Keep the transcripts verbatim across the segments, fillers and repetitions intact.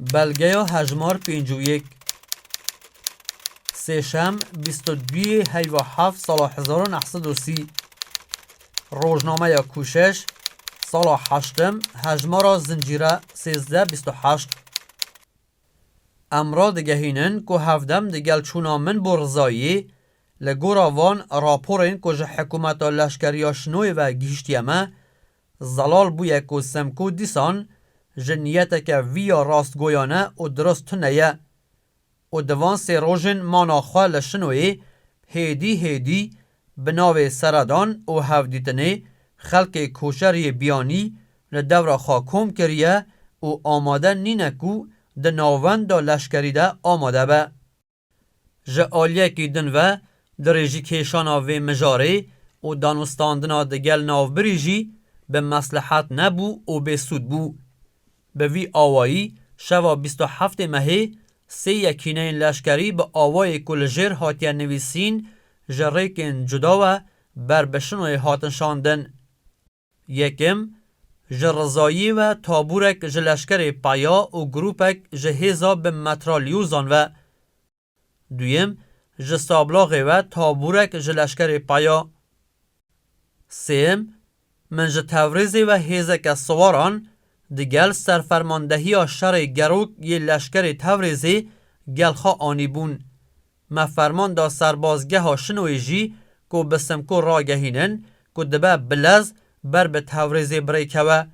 Belgeya hejmar pêncî û yek. Sêşem, bîst û duyê heyva heft sala hezar û neh sed û sî. Rojnameya Kûşeş, sala heştim, hejmara zincîre sêzdeh bîst û heşt. Em radigehînin ku hevdem digel çûna min bo Rizayiyê, li gora van raporên ku ji hikûmeta leşkeriya Şinoyê ve gihîştiye me, zelal bûye ku Simko dîsan ji niyeteke vî ya rastgoyane û dirust tune ye û di van sê rojên mana xwe li Şinoyê hêdî hêdî bi navê seredan û hevdîtinê xelkê koçer yê biyanî li dewra xwe kom kiriye û amade nîne ku di navenda leşkerî de amade be. Ji aliyekî din ve dirêjîkêşana vê mijarê û danûstandina digel navbirî jî bi meslehet nebû û bêsûd bû. Bi vî awayî şeva bîst û heftê mehê sê yekîneyên leşkerî bi awayê ku li jêr hatiye nivîsîn ji rêkên cuda ve ber bi Şinoyê hatin şandin. Yekem, ji Rizayiyê ve tabûrek ji leşkerê Peya û grûpek ji hêza bi metraliyozan ve. Duyem, ji Sablaxê ve tabûrek ji leşkerê Peya. Sêyem, min ji Tewrêzê ve hêzeke siwaran digel serfermandehiya şerê gerok yê leşkerê Tewrêzê gel xwe anîbûn. Me ferman da serbazgeha Şinoyê jî ku bi Simko ragehînin ku dibe bilez ber bi Tewrêzê bi rê keve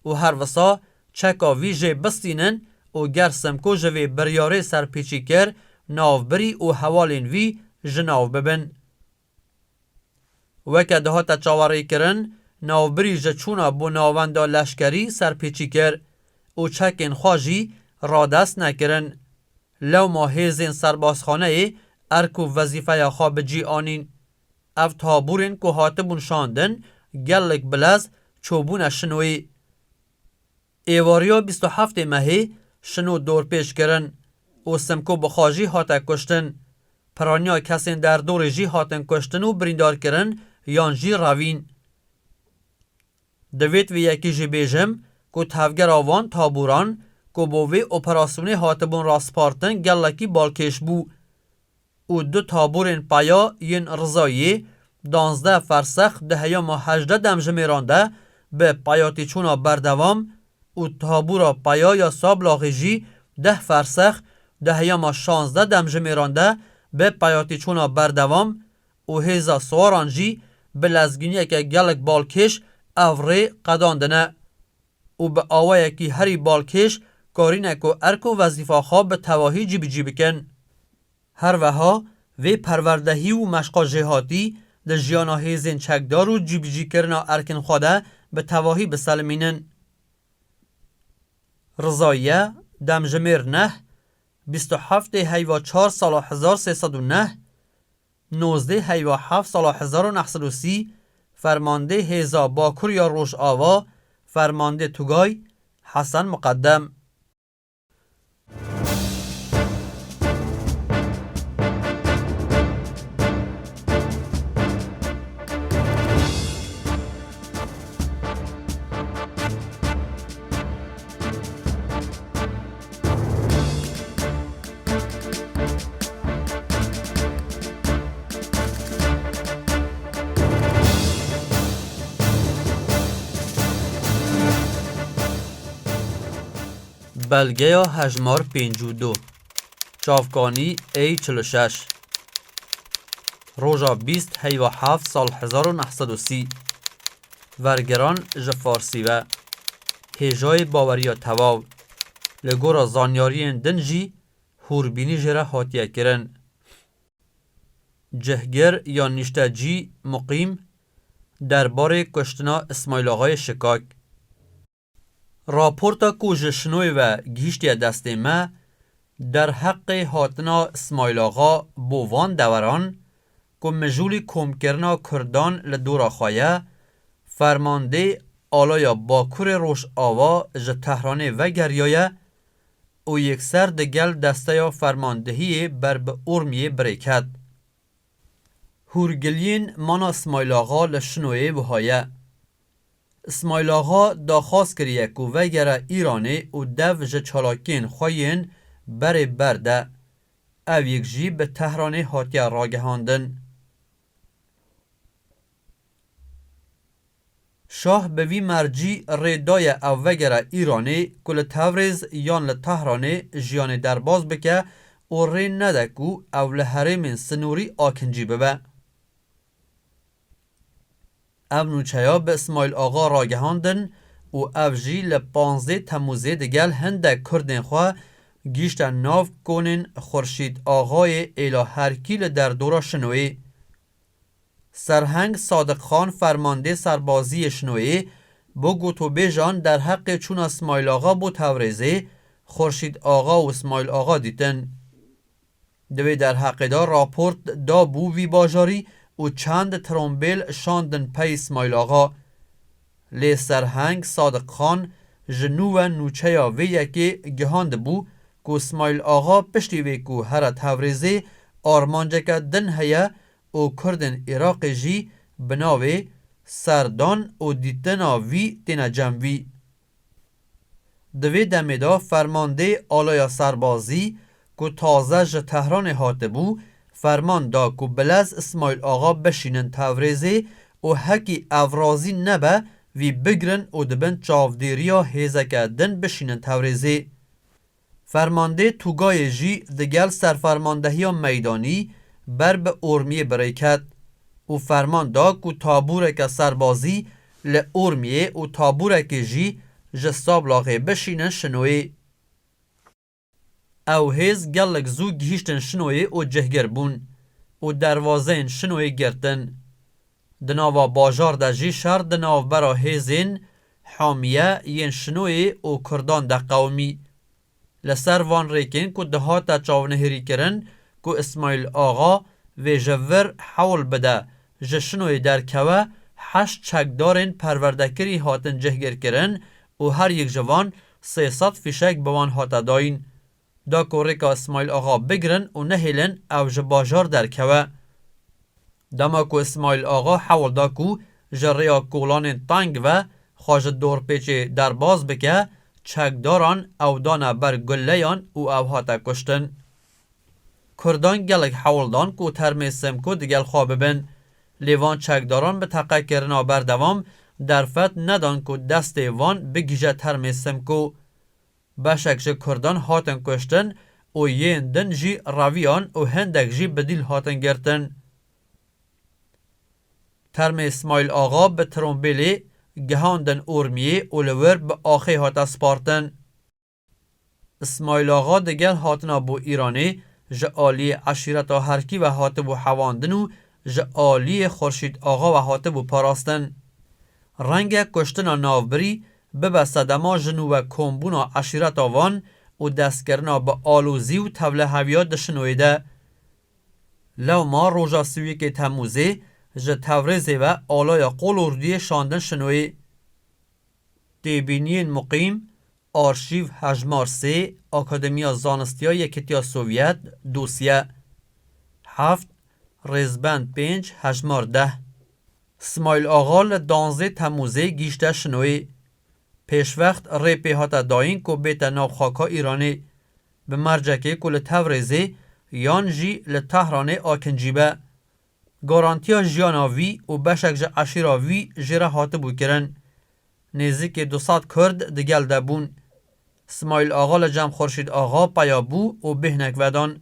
û her wisa çeka vî jê bistînin û ger Simko ji vê biryarê serpêçî kir, navbirî û hevalên vî ji nav bibin. Weke dihate çaverêkirin, navbirî ji çûna bo navenda leşkerî serpêçî kir û çekên xwe jî radest nekirin. Lewma hêzên serbazxaneyê erk û wezîfeya xwe bi cî anîn. Ev tabûrên ku hatibûn şandin, gelek bilez çûbûne Şinoyê. Êvariya bîst û heftê mehê Şino dorpêç kirin û Simko bi xwe jî hate kuştin. Piraniya kesên derdorê jî hatin kuştin û birîndar kirin yan jî revîn. Divêt vê yekê jî bêjim ku tevgera van tabûran ku bo vê operasyonê hatibûn raspartin gelekî balkêş bû û du tabûrên Peya yên Rizayiyê danzdeh fersex di heyama hejdeh demjimêran de bi peyatîçûna berdewam û tabûra Peya ya Sablaxê jî deh fersex di heyama şazdeh demjimêran de bi peyatîçûna berdewam û hêza siwaran jî bi lezgîniyeke gelek balkêş ev rê qedandine û bi awayekî herî balkêş karîne ku erk û wezîfa xwe bi tevahî cîbicî bikin. Her weha vê perwerdehî û meşqa jêhatî di jiyana hêzên çekdar û cîbicîkirina erkên xwe de bi tevahî biselimînin. Rizayiye, demjimêr neh, bîst û heftê heyva çar sala hezar sê sed û neh, nozdê heyva heft sala hezar û neh sed û sî, fermandê hêza Bakur ya Rojava, fermandê Tugay, Hesen Muqeddem. Belgeya hejmar pêncî û du. Çavkanî A çil û şeş. Roja bîst heyva heft sal hezar û neh sed û sî. Vergiran ji Farsî ve. Hêjayê baweriya tewaw. Li gora zanyariyên din jî hûrbînî jê re hatiye kirin. Cihgir ya niştecî, muqîm, derbarê kuştina Îsmaîl Axayê Şikak. Raporta ku ji Şinoyê ve gihîştiye destê me, derheqê hatina Îsmaîl Axa bo van deweran ku mijûlî komkirina Kurdan li dora xwe ye, fermandê alaya Bakurê Rojava ji Tehranê vegeriyaye û yekser digel desteya fermandehiyê ber bi Urmiyê bi rê ket. Hûrgiliyên mana Îsmaîl Axa li Şinoyê wiha ye. Îsmaîl Axa daxwaz kiriye ku vegere Îranê û dev ji çalakiyên xwe yên berê berde. Ev yek jî bi Tehranê hatiye ragihandin. Şah bi vî mercî rê daye ew vegere Îranê ku li Tevrêz yan li Tehranê jiyanê derbas bike û rê nede ku ew li herêmên sinûrî akincî bibe. Ev nûçeya bi Îsmaîl Axa ragihandin û ev jî li panzdeh Temûzê digel hindek Kurdên xwe gihîşte nav konên Xurşîd Axayê êla Herkî li derdora Şinoyê. Serheng Sadiq Xan, fermandê serbazî yê Şinoyê, bo gotûbêjan derheqê çûna Îsmaîl Axa bo Tevrêzê, Xurşîd Axa û Îsmaîl Axa dîtin. Di vê derheqê de raport dabû vî bajarî û çend trombêl şandin pey Îsmaîl Axa. Lê Serheng Sadiq Xan ji nû ve nûçeya vê yekê gihandibû ku Îsmaîl Axa piştî vê ku here Tevrêzê armanceke din heye û Kurdên Iraqê jî bi navê serdan û dîtina vî têne cem vî. Di vê demê de fermandê alaya serbazî ku taze ji Tehranê hatibû, ferman da ku bilez Îsmaîl Axa bişînin Tevrêzê û hekî ev razî nebe, vî bigirin û di bin çavdêriya hêzeke din bişînin Tevrêzê. Fermandê Tûgayê jî digel serfermandehiya meydanî ber bi Ormiyê bi rê ket û ferman da ku tabûreke serbazî li Ormiyê û tabûrekê jî ji Sablaxê bişînin Şinoyê. Ew hêz gelek zû gihîştin Şinoyê û cihgir bûn û derwazeyên Şinoyê girtin. Di nava bajar de jî şer di navbera hêzên hamiye yên Şinoyê û Kurdan de qewimî. Li ser van rêkên ku dihate çavnihêrîkirin ku Îsmaîl Axa vê ji vir hewl bide ji Şinoyê derkeve, heşt çekdarên perwerdekirî hatin cihgirkirin û her yek ji van sê sed fîşek bi wan hate dayîn. Da ku rêka Îsmaîl Axa bigirin û nehêlin ew ji bajar derkeve. Dema ku Îsmaîl Axa hewl da ku ji rêya kolanên teng ve xwe ji dorpêçê derbas bike, çekdaran ew dane ber guleyan û ew hate kuştin. Kurdan gelek hewl dan ku termê Simko digel xwe bibin. Lê van çekdaran bi teqekirina berdewam derfet nedan ku destê van bigihîje termê Simko. Beşek ji Kurdan hatin kuştin û yên din jî reviyan û hindek jî bi dîl hatin girtin. Termê Îsmaîl Axa bi trombêlê gihandin Ormiyê û li wir bi axê hate spartin. Îsmaîl Axa digel hatina bo Îranê ji aliyê eşîreta Herkî ve hatibû hewandin û ji aliyê Xurşîd Axa ve hatibû parastin. Renge kuştina navbirî bibe sedema ji nû ve kombûna eşîreta van û destkirina bi alozî û tevliheviya di Şinoyê de. Lewma roja sî û yekê Temûzê ji Tevrêzê ve alaya Qolordiyê şandin Şinoyê. Têbîniyên muqîm, arşîv hejmar sê, Akademiya Zanistiya Yekîtiya Sovyet, dosye heft, rêzbend pênc, hejmar deh. Smaîl Axa li danzdeh Temûzê gihîşte Şinoyê. Pêşwext rê pê hate dayîn ku bête nav xaka Îranê, bi mercekê ku li Tevrêzê yan jî li Tehranê akincî be. Garantiya jiyana vî û beşek ji eşîra vî jê re hatibû kirin. Nêzîkî du sed Kurd digel de bûn. Smaîl Axa li cem Xurşîd Axa peya bû û bêhnek vedan.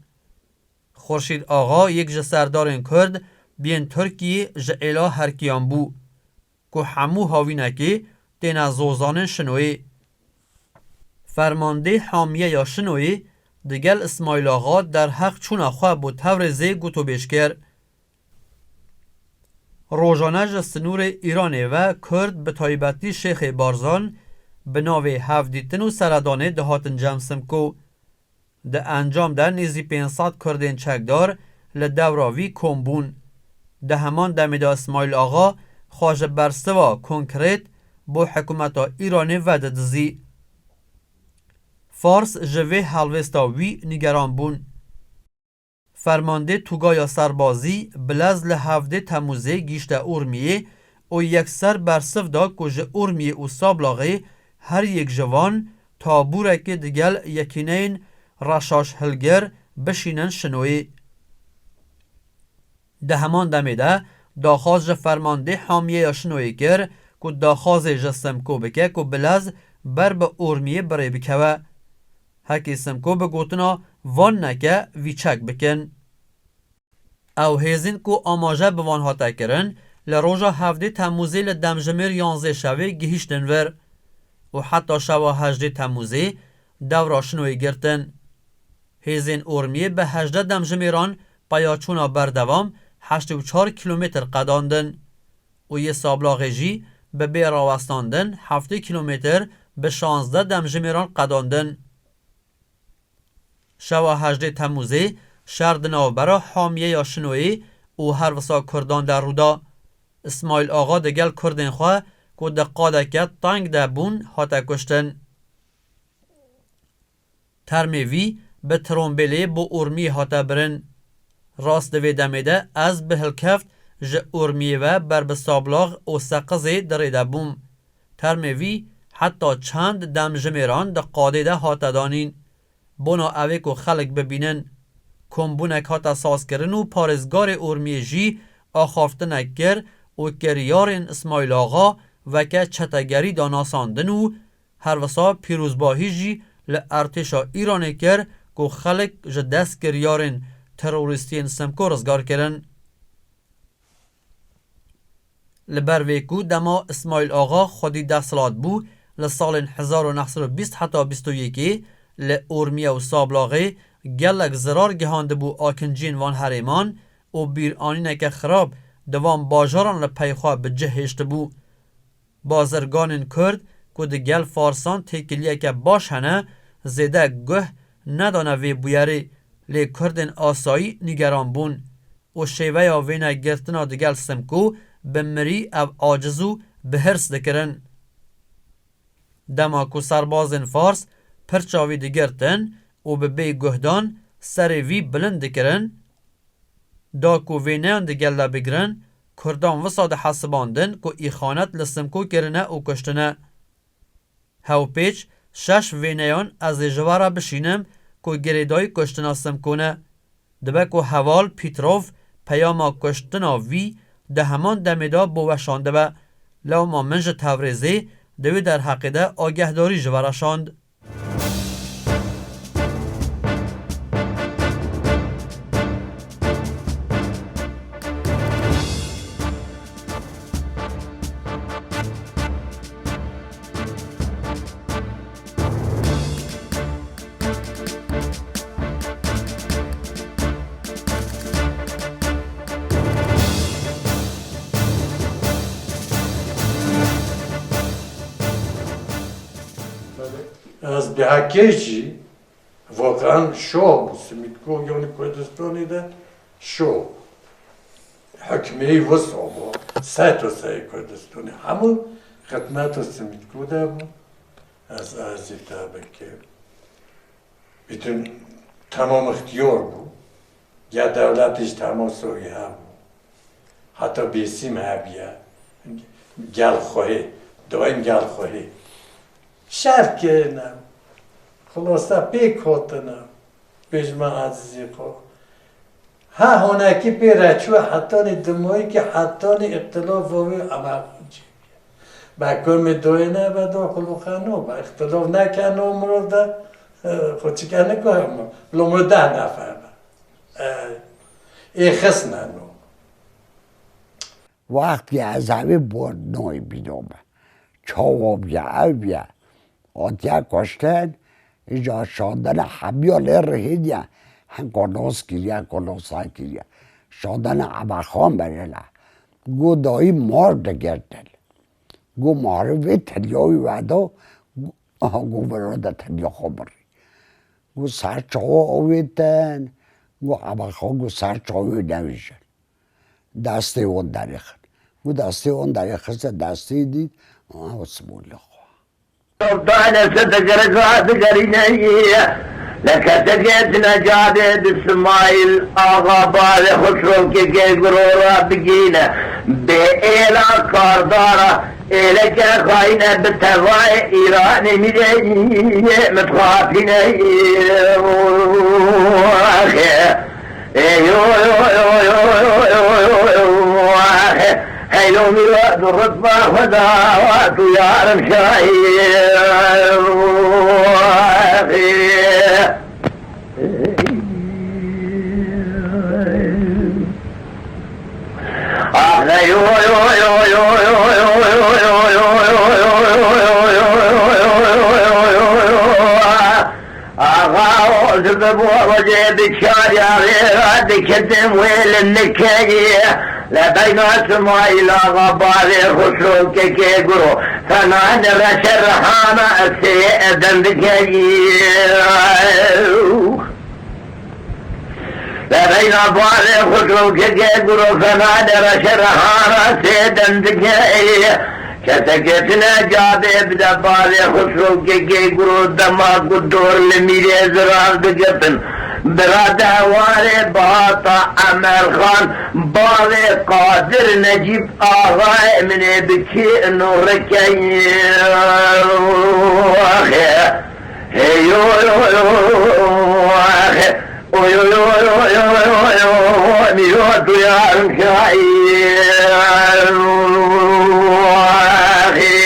Xurşîd Axa yek ji serdarên Kurd yên Tirkiyê ji êla Herkiyan bû, ku hemû havînekê têne zozanên Şinoyê. Fermandê hamiyeya Şinoyê digel Îsmaîl Axa derheq çûna xwe bo Tevrêzê gotûbêj kir. Rojane ji sinûrê Îranê ve Kurd, bi taybetî Şêxê Barzan, bi navê hevdîtin û seredanê dihatin cem Simko. Di encam de nêzî pênc sed Kurdên çekdar li dewra vî kom bûn. Di heman demê de Îsmaîl Axa xwe ji bersiva konkret bo hikûmeta Îranê vedidizî. Fars ji vê helwêsta wî nîgeran bûn. Fermandê Tûgaya Serbazî bilez li hevdê Temûzê gihîşte Urmiyê û yekser bersiv da ku ji Urmiyê û Sablaxê her yek ji van tabûrekê digel yekîneyên reşaş hilgir bişînin Şinoyê. Di heman demê de daxwaz ji fermandê hamiyeya Şinoyê kir ku daxwazê ji Simko bike ku bi lez ber bi Urmiyê bi rê bikewe. Hekî Simko bi gotina van neke vî çek bikin. Ew hêzên ku amaje bi van hate kirin, li roja hevdê Temmûzê li demjimêr yanzdeh şevê gihîştin vir û heta şewa hejdê Temmûzê dewra Şinoyê girtin. Hêzên Urmiyê bi hejdeh demjimêran peyaçûna berdewam heştê û çar kîlometr qedandin û yê Sablaxê jî bi bê rawestandin heftê kîlometr bi şazdeh demjimêran qedandin. Şewa hejdê Temmûzê şer di navbera hamiyeya Şinoyê û her wisa Kurdan de rû da. Îsmaîl Axa digel Kurdên xwe ku di qadeke teng de bûn hate kuştin. Termê vî bi trombêlê bo Urmiyê hate birin. Rast di vê demê de ez bi hilkeft ji Urmiyê ve ber bi Sablax û Seqizê di rê de bûm. Termê vî heta çend demjimêran di qadê de hate danîn. Bona ew ê ku xelk bibînin, kombûnek hate sazkirin û parêzgarê Urmiyê jî axaftinek kir û kiryarên Îsmaîl Axa weke çetegerî da nasandin û her wisa pîrozbahî jî li ertêşa Îranê kir ku xelk ji destkiryarên terorîstiyên Simko rizgar kirin. Li ber vê ku dema Îsmaîl Axa xwedî desthilat bû, li salên hezar û neh sed û bîst heta bîst û yekê li Urmiye û Sablaxê gelek zirar gihandibû akinciyên van herêman û bîranîneke xirab di van bajaran li pey xwe bi cih hêştibû. Bazirganên Kurd ku di gel Farsan têkiliyeke baş hene, zêde guh nedane vê bûyerê, lê Kurdên asayî nîgeran bûn û şêveya vênegirtina digel Simko bi mirî ev aciz û bi hirs dikirin. Dema ku serbazên Fars pirça vî digirtin û bi bêguhdan serê vî bilind dikirin, da ku vêneyan digel de bigirin, Kurdan wisa dihesibandin ku îxanet li Simko kirine û kuştine. Hewpêç şeş vêneyan ez ê ji we re bişînim ku girêdayî kuştina Simko ne. Dibe ku heval Pîtrov peyama kuştina vî di heman demê de bo we şandibe. Lewma min ji Tevrêzê di wê derheqê de agehdarî ji we re şand. Ez bi heqê jî, Vakan şo bû, Simîtko, yanî Kurdistanê de şo. Hikmeyî wisa bû, seto serê Kurdistanê. Hemû xidmeta Simîtko de bû. Ez, ez jî tabii ki bütün tamam ihtiyar bû. Ya dewletê jî temasa wî hebû. Heta Bêsîm hebiye. Gel xwehê, daîm gel xwehê. Şer kirine. Xulasa pêk hatine. Bêjme ezîzê xwe. Ha honekî pê re çû hetanî dimayî ki hetanî îxtilafa wî ema xwe çêkiye. Be komê doyê nebe do xulûqe no be. Îxtilaf neke no mirov de, e, xwe çike niko hema. Lo mirov deh nefer be. E, ê xisne no. Wextê ez evê bor noyê bîno me. Çawa bûye ew bûye. Hatiye kuştin, îca şandina hemiya lê rihêdiye. Hinka nas kiriye, hinka nasa kiriye. Şandina Ebexan berê le. Go dayî mar digirtin. Go marê vê tenya wî weda, aha go vira de tenya xwe birî. Go ser çawa avêtin, go Ebexan go ser çawê newêjin. Destê wan derêxin. Û destê wan derêxiste, destê dît, aha, Osmanlî xwe. Sultanê Sidigirika digerîne ye. Leke digêjine cadê di Simayîl Axa bavê Xusrokê gê giro ra bigîne. Bê êla kardara êleke xayne bi tevayê Îranê mîrê yê mitxafîne. Ê yo yo yo yo yo yo yo yo yo. Heylo mîra du ritma xweda wa tu yarim şahî. Axa o ji bi bo rojê bi çar yarê ra dikitim wê li nikeyê. Li beyna Simayîl axa bavê Xusro kekê guro fena li reşe rihana sê dendikeyî. Li beyna bavê Xusro kekê guro fena li reşe rihana sê dendikeyî. Kesekê tune cabê bide bavê Xusro kekê guro dema ku dor li mîrê zirar digitin. Birade warê bihata Emerxan, bavê Qadir Necîb axayê min ê bi kê ino rikeyî. Axê. Hey yo yo yo, axê. Oy oy oy oy oy oy oy, mîro tu yarim şahî. Axê.